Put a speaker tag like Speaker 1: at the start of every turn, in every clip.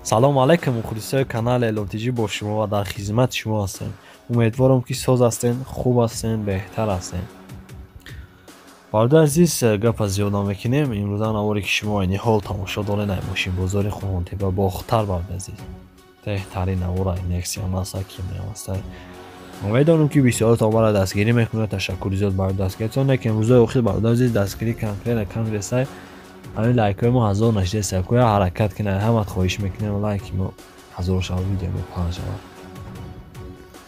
Speaker 1: Салом алейкум, мухлисои канали Элонтиҷӣ бо шумо ва дар хизмати шумо ҳастем. Умедворам, ки соз ҳастен, хуб ҳастен, беҳтар ҳастен. Бародари азиз, гапа зиёд намекунем. Имрӯза наворе ки шумо айни ҳол тамошо доред, ай мошинбозори Қурғонтепа Бохтар, бародари азиз. Беҳтарин навор ай Нексия аст, ки аст. Медонам, ки бисёртон маро дастгирӣ мекунад. Ташаккури зиёд барои дастгиритон. Лекин рӯзои охир, бародари азиз, дастгирӣ конкретно кам ресай. Ҳамин лайкҳои мо 1000 нашидеста. Кӯя ҳаракат кунед, ҳамат хоҳиш мекунем, лайки мо 1000 шавад, видео мо паҳн шавад.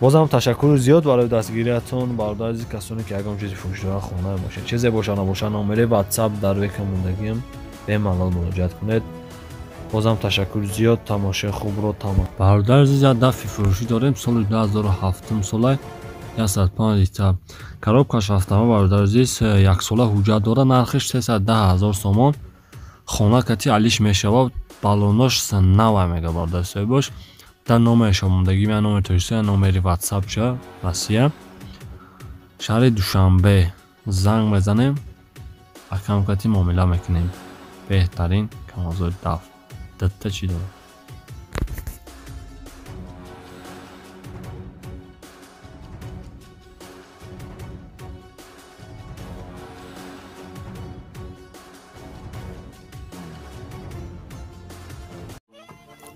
Speaker 1: Бозам ташаккури зиёд барои дастгириятон, бародари азиз. Касоне ки ягон чизи фурӯш дорад, хона бошад, чизе боша набоша, номери ватсап дар века мондагиам, бемалол муроҷиат кунед. Бозам ташаккури зиёд, тамошои хубро тамом.
Speaker 2: Бародари азиз, як дафи фурӯшӣ дорем, соли 2007 сола, 105 литр, коробкаш ҳафтама. Бародари азиз, яксола ҳуҷҷат дорад, нархиш 310 ҳазор сомон. Хона кати алиш мешавад, баллонош нава мега. Бародари соҳибош дар номерша мондагӣ, я номери Тоҷикистон, я номери ватсапча Россия, шаҳри Душанбе. Занг мезанем, акам кати муомила мекунем. Беҳтарин камазои даф датта чӣ дорад.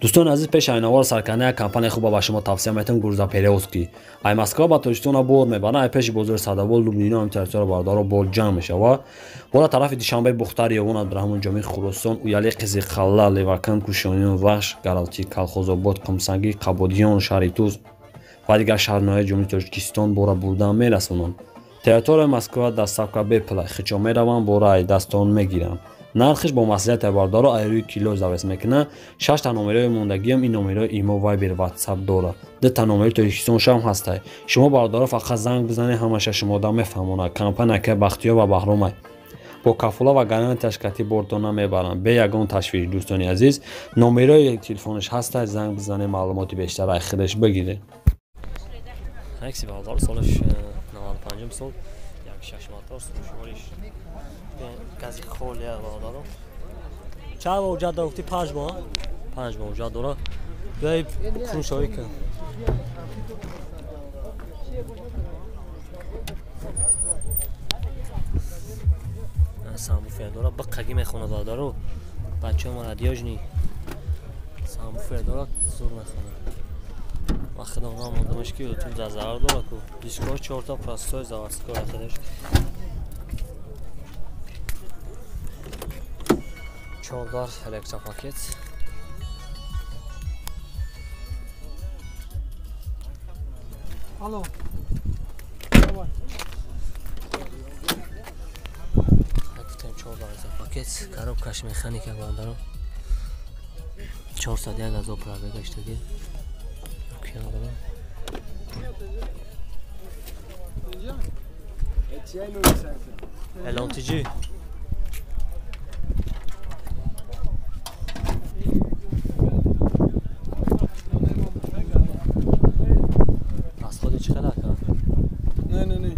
Speaker 1: Дӯстони азиз, пеш айнавор саркарда як компанияи хуба ба шумо тавсия метавам: Грузоперевозки. Ай Москва ба Тоҷикистона бор мебаранд, ай пеши бозори Садовод, Лубнино, ҳам территория, бародаро, бор ҷамъ мешавад. Бора тарафи Душанбе, Бухтар, Ёвон, Абдураҳмон Ҷомӣ, Хуросон, Уяли, Қизиқалла, Левакан, Кушониён, Вахш, Гаралтӣ, Калхозобод, Қумсангӣ, Қабодиён, шаҳри Туз ва дигар шаҳрноҳияи Ҷумҳурии Тоҷикистон бора бурдан мерасонанд. Территорияи Москва доставка бепула, хичо мераванд, бора ай дастон мегиранд. Нархиш бо маслиҳати, бародаро, ай рӯи кило завес мекунад. Шашта номерои мондагиам, ин номерои имо, вайбер, ватсап дорад. Дута номери Тоҷикистоншам ҳастай. Шумо, бародаро, фақат занг бизанед, ҳамаша шумода мефаҳмонад. Компания ка Бахтиёр ва Баҳромай бо кафола ва гарантияш кати бортона мебаранд, бе ягон ташвиш. Дӯстони азиз, номерои телефонаш ҳастай, занг бизанед, маълумоти бештар ай худаш бигиред.
Speaker 2: Акси, бародаро, солаш 95 сол, як шаш мотор, сӯшвориш гази холия. Бародаро, чанд моҳ ҳуҷҷат дора гуфтӣ? 5 моҳ, 5 моҳ ҳуҷҷат дора. Биёи фурӯшоӣ кун. Сабвуфер дора, биққагӣ мехонад. Бародаро, бачаҳо, молодёжный сабвуфер дора, зур мехонад. Ва худам намондамаш, ки ютуб дар зарар дора ку. Дискҳо чорта простой, заводской худаш. Чордар электропакет.
Speaker 3: Алло.
Speaker 2: Гуфтем, чордар электропакет, коробкаш механика. Бародаро, 401 000 пробег гаштагӣ надора. Элонтиҷи. Расходи чӣ қадар, ака?
Speaker 3: Не, не, не.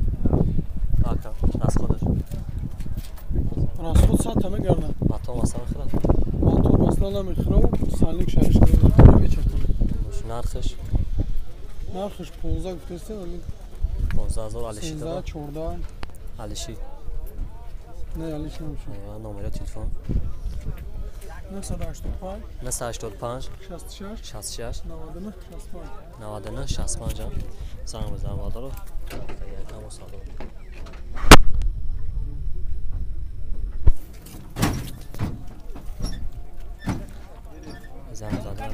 Speaker 2: Ака, расходаш?
Speaker 3: Расход садта мегардад.
Speaker 2: Мотор масла мехӯрад?
Speaker 3: Мотор масла намехӯрад, сальник шариш мечахтам.
Speaker 2: Нархиш?
Speaker 3: Нархиш 15 гуфтестем, ами.
Speaker 2: 15 000, алиши дора?
Speaker 3: 14.
Speaker 2: Алиши?
Speaker 3: Не, алиш намешавад.
Speaker 2: Номери телефон?
Speaker 3: 985.
Speaker 2: 985.
Speaker 3: 66.
Speaker 2: 66.
Speaker 3: 99 65.
Speaker 2: 99 65. Занг бизан, бародаро. Якам салом. Занг задан.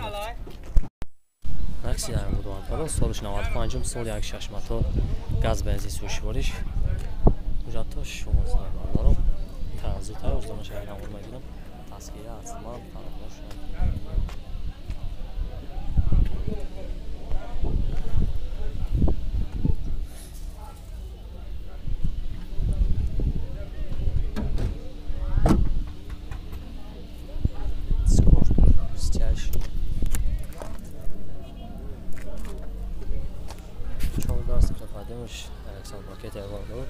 Speaker 2: Такси буд, бародаро, солиш 95 сол, як шаш мотор, газ, бензин, сӯшвориш. Ҳуҷҷатҳо 16, бародаро. Транзита, ӯзона шаҳр мегирам. Дастгирӣ аз ман фаромӯш. Скорость блестящий. Чордар схватимш электропакет бародаро.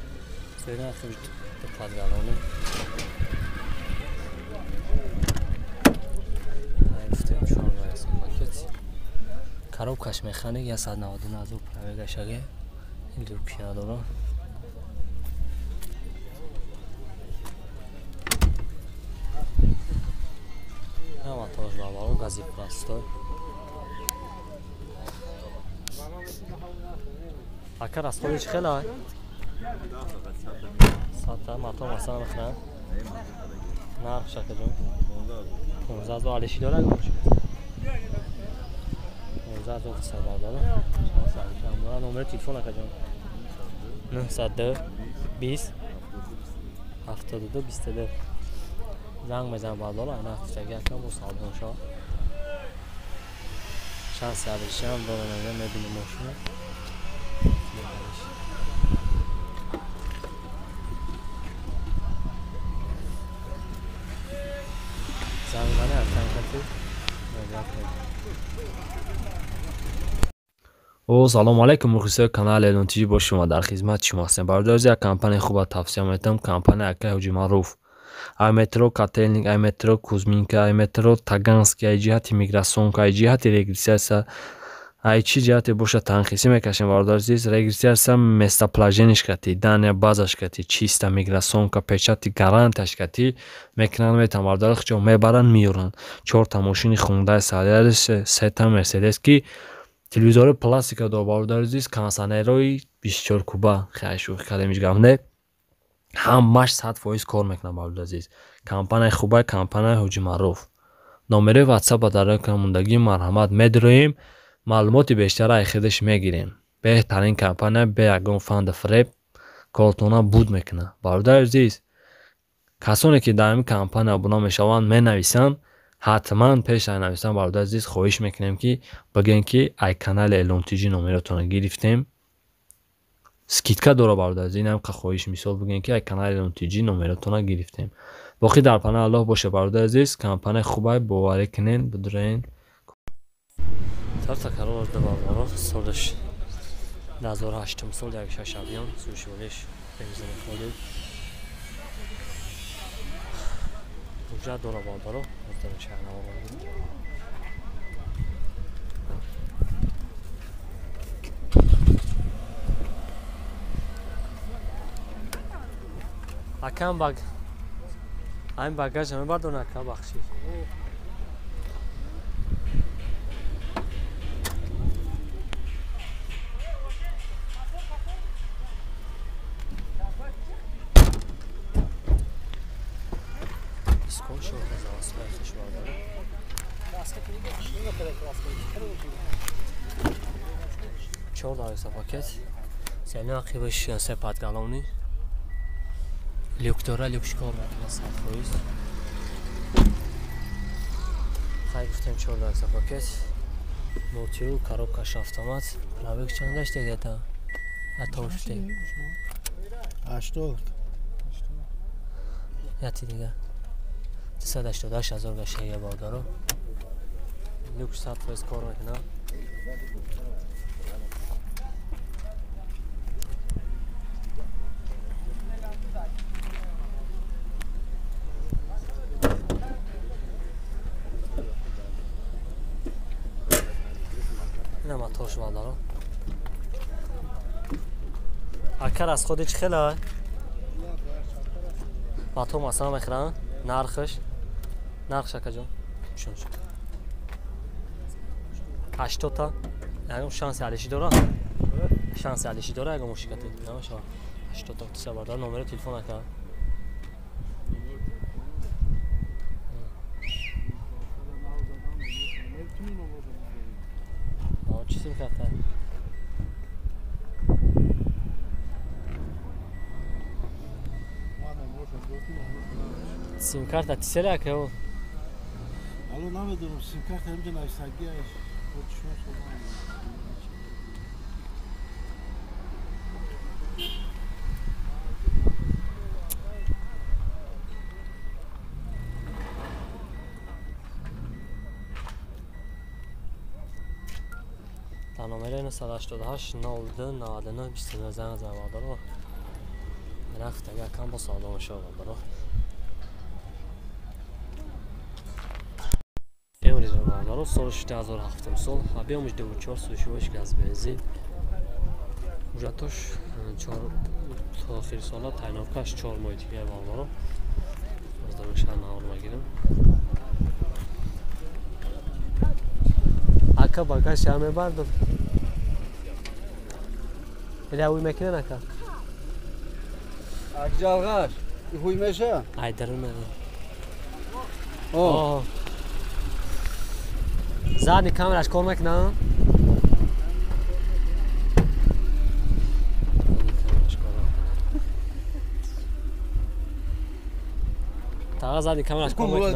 Speaker 2: Феълан хуб подгалони. Гуфтем, чордар. Коробкаш механик 199 000 пробегашаге. Люк надора. Моторш барбаро гази простой. Ака расходи чӣ хела? Сата мотор масалан мехӯрам. Нарх шакаҷон 15 000 алиши дорад? 15 000 сабар дорад. Номери телефон акаҷон 902 20 72 22. Занг мезанам бардора, ана хушаги акам бо савдон шава. Шанси алишиам дорам, мебинем мошина. Занг зане акам кати.
Speaker 1: О, салом алейкум, мухлисои канали Элон ТЖ, бо шумо дар хизмати шумо ҳастем. Бародари азиз, як компанияи хуба тавсия метавам, компания Акай Ҳоҷи Маъруф. Ай метро Котельник, ай метро Кузьминка, ай метро Таганский, ай ҷиҳати миграсонка, ай ҷиҳати регистрация, ай чӣ ҷиҳате бошад танқисӣ мекашем, бародари азиз. Регистрация местоположениш кати, дания базаш кати, чиста миграсонка, печати гарантияш кати мекунанд, метавон бародари худшон мебаранд, меёранд. Чорта мошини Хундай Солярис, сета Мерседес ки телевизори пластика дор, бародари азиз, кондиционерои 24 куба, хеле шӯхӣ кардем, ҳеҷ гап не. Ҳамаш 100% кор мекунад, бародари азиз. Компанияи хубай, компанияи Ҳоҷи Маъруф. Номери WhatsApp дар экран мондагӣ, марҳамат медроем, маълумоти бештара ай худаш мегирем. Беҳтарин компания, бе ягон фанду фиреб кортона буд мекунад. Бародари азиз, касоне ки дар ҳамин компания обуна мешаванд, менависанд, ҳатман пеш ай нависан, бародари азиз, хоҳиш мекунем ки бигӯем ки ай канали Элон ТЖ номеротонро гирифтем. Скидка дора, бародари азиз, инам қа хоҳиш мисол бигӯем ки ай канали Элон ТЖ номеротонро гирифтем. Боқӣ дар паноҳи Аллоҳ боша, бародари азиз, компания хубай, боварӣ кунен, бидроен.
Speaker 2: Тарта карор да бародаро, солаш 2008 сол 16 объем, сушолеш бензин холи. Ҳуҷҷат дора бародаро, акам баг айн багажа мебардон ака, бахшид. Чор дарса пакет. Сени ақибаш се подгалони. Люк дора, люк шикор мекунад 100%. Хай гуфтем чор дарса пакет. Мультирул, коробкаш автомат. Пробег чанд гашта где-то? Атоште.
Speaker 3: 80.
Speaker 2: Яти дига. 388 000 гашта я бародаро. Люк 100% кор мекунад. Моторш бародаро. Акар аз худи чӣ хела? Мотор масалан мехӯранд? Нархаш? Нархш акаҷон? Шун. 80 та. Ягон шанси алиши дора? Шанси алиши дора ягон мошикати? Намешава. 80 та тиса бародар, номери телефон ака. Чӣ сим карта? Сим карта тисела ака о?
Speaker 3: Ало намедонам, сим карта ҳамҷа нависагиаш.
Speaker 2: Дар номери 988 02 99 29 занг зан бародаро. Рахт агар кам бо савдо мешавад бародаро. Бародаро, соли 2007 сол, объемш 24 сушивош газ бензин. Ҳуҷҷатош то охири сола, тайновкаш 4 моҳи дига бародаро. Аз дамеша навор мегирем. Ака багаж я мебардор. Или ауй мекунен ака?
Speaker 3: Акҷалғаш, ҳуй меша?
Speaker 2: Ай дарун. О. Задний камераш кор мекунад? Тага задний камераш кор мекунад?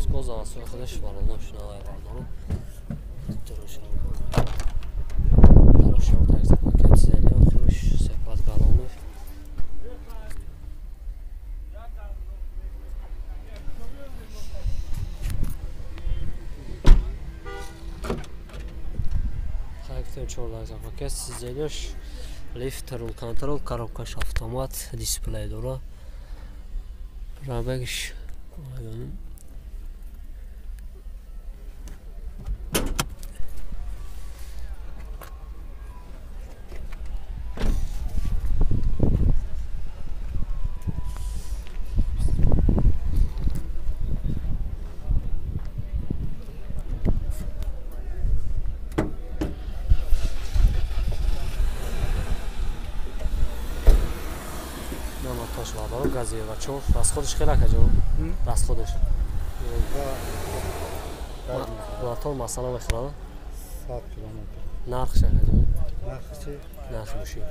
Speaker 2: Скоза асои худаш бароно шунавай бардору. Дарошам такса пакет зелион химиш сепад галонов. Хайфтем 14 пакет зелиош лифт, рул контрол, коробкаш автомат, дисплей дора. Рабегш Газева чор расходиш хеле акаҷо расходиш Латон масала мехӯрад?
Speaker 3: 100 километр.
Speaker 2: Нархш акаҷо?
Speaker 3: Нархи чи?
Speaker 2: Нархи мошин.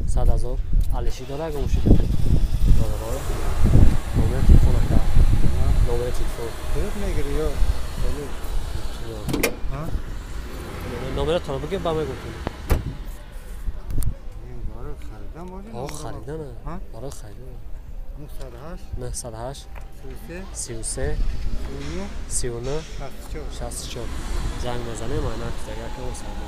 Speaker 2: 100 ҳазор. Алиши дора ага мошин? Дора. Номери телефон ака? Номери телефон.
Speaker 3: Худат мегири ё? Ҳа?
Speaker 2: Номератонро бигир ба мегӯм.
Speaker 3: Барои харидан бошад?
Speaker 2: О, харидан. Барои харидан.
Speaker 3: 908
Speaker 2: 908
Speaker 3: 33
Speaker 2: 33 39
Speaker 3: 64
Speaker 2: 64. Занг мезанем, айнан китага кам савдо.